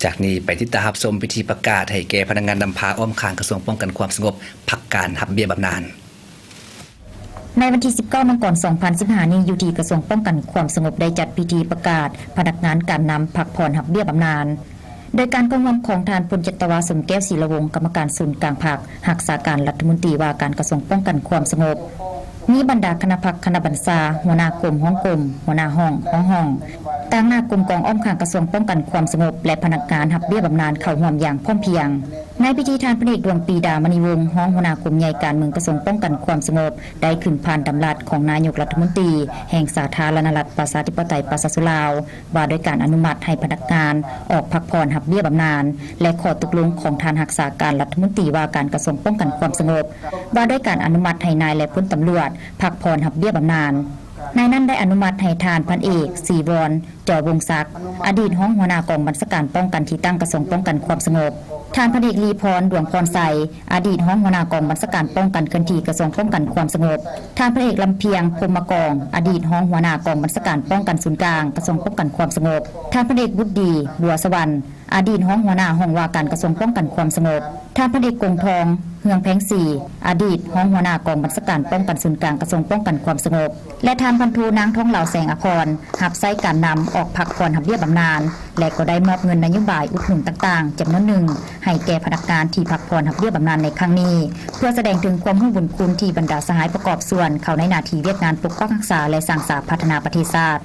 ຈາກນີ້ໄປຕິດຕາມຮັບຊົມພິທີປະກາດໃຫ້ແກ່ພະນັກງານນຳພາອ້ອມຂ້າງກະຊວງປ້ອງກັນຄວາມສະຫງົບ ພັກການຮັບເບ້ຍບຳນານ. ໃນວັນທີສິບເກົ້າ ມັງກອນ ສອງພັນສິບຫ້ານີ້ ຢູ່ທີ່ກະຊວງປ້ອງກັນຄວາມສະຫງົບ ໄດ້ຈັດພິທີປະກາດພະນັກງານການນຳພັກຜ່ອນຮັບເບ້ຍບຳນານ ໂດຍການເຂົ້າຮ່ວມຂອງທ່ານ ພົນຈັດຕະວາ ສົມແກ້ວ ສີລະວົງ ກຳມະການສູນກາງພັກ, ຮັກສາການລັດຖະມົນຕີວ່າການກະຊວງປ້ອງກັນຄວາມສະຫງົບ, ມີບັນດາຄະນະພັກ, ຄະນະບັນຊາ, ຫົວໜ້າກົມ, ຮອງກົມ, ຫົວໜ້າຫ້ອງ, ຮອງຫ້ອງ, ຕາງໜ້າກົມກອງອ້ອມຂ້າງກະຊວງປ້ອງກັນຄວາມສະຫງົບ ແລະ ພະນັກງານຮັບເບ້ຍບຳນານເຂົ້າຮ່ວມຢ່າງພ້ອມພຽງ. ໃນພິທີ ທ່ານ ພັນເອກ ດວງປີດາ ມະນີວົງ ຮອງຫົວໜ້າກົມໃຫຍ່ການເມືອງກະຊວງປ້ອງກັນຄວາມສະຫງົບ ໄດ້ຂຶ້ນຜ່ານດຳລັດຂອງນາຍົກລັດຖະມົນຕີແຫ່ງສາທາລະນະລັດ ປະຊາທິປະໄຕ ປະຊາຊົນລາວ ວ່າດ້ວຍການອະນຸມັດໃຫ້ພະນັກງານອອກພັກຜ່ອນຮັບເບ້ຍບຳນານ ແລະ ຂໍ້ຕົກລົງຂອງທ່ານຮັກສາການລັດຖະມົນຕີວ່າການກະຊວງປ້ອງກັນຄວາມສະຫງົບ ວ່າດ້ວຍການອະນຸມັດໃຫ້ນາຍ ແລະ ພົນຕຳຫຼວດພັກຜ່ອນຮັບເບ້ຍບຳນານ. ໃນນັ້ນໄດ້ອະນຸມັດໃຫ້ທ່ານ ພັນເອກ ສີວອນ ຈໍວົງສັກ ອະດີດຮອງຫົວໜ້າກອງບັນຊາການປ້ອງກັນທີ່ຕັ້ງກະຊວງປ້ອງກັນຄວາມສະຫງົບ, ທ່ານ ພັນເອກ ລີພອນ ດວງພອນໄຊ ອະດີດຮອງຫົວໜ້າກອງບັນຊາການປ້ອງກັນເຄື່ອນທີ່ກະຊວງປ້ອງກັນຄວາມສະຫງົບ, ທ່ານ ພັນເອກ ລຳພຽງ ພົມມະກອງ ອະດີດຮອງຫົວໜ້າກອງບັນຊາການປ້ອງກັນສູນກາງກະຊວງປ້ອງກັນຄວາມສະຫງົບ, ທ່ານ ພັນເອກ ບຸດດີ ບົວສະຫວັນ ອະດີດຮອງຫົວໜ້າຫ້ອງວ່າການກະຊວງປ້ອງກັນຄວາມສະຫງົບ, ທ່ານ ພັນເອກ ກົງທອງ ເຮືອງແພງສີ ອະດີດຮອງຫົວໜ້າກອງບັນຊາການປ້ອງກັນສູນກາງກະຊວງປ້ອງກັນຄວາມສະຫງົບ ແລະ ທ່ານ ພັນໂທ ນາງ ທອງເຫຼາ ແສງອາພອນ ຮັບໃຊ້ການນຳອອກພັກຜ່ອນຮັບເບ້ຍບຳນານ ແລະ ກໍໄດ້ມອບເງິນນະໂຍບາຍອຸດໜູນຕ່າງໆ ຈຳນວນໜຶ່ງ ໃຫ້ແກ່ພະນັກງານທີ່ພັກຜ່ອນຮັບເບ້ຍບຳນານໃນຄັ້ງນີ້ ເພື່ອສະແດງເຖິງຄວາມຮູ້ບຸນຄຸນທີ່ບັນດາສະຫາຍປະກອບສ່ວນເຂົ້າໃນໜ້າທີ່ວຽກງານປົກປັກຮັກສາ ແລະ ສ້າງສາພັດທະນາປະເທດຊາດ.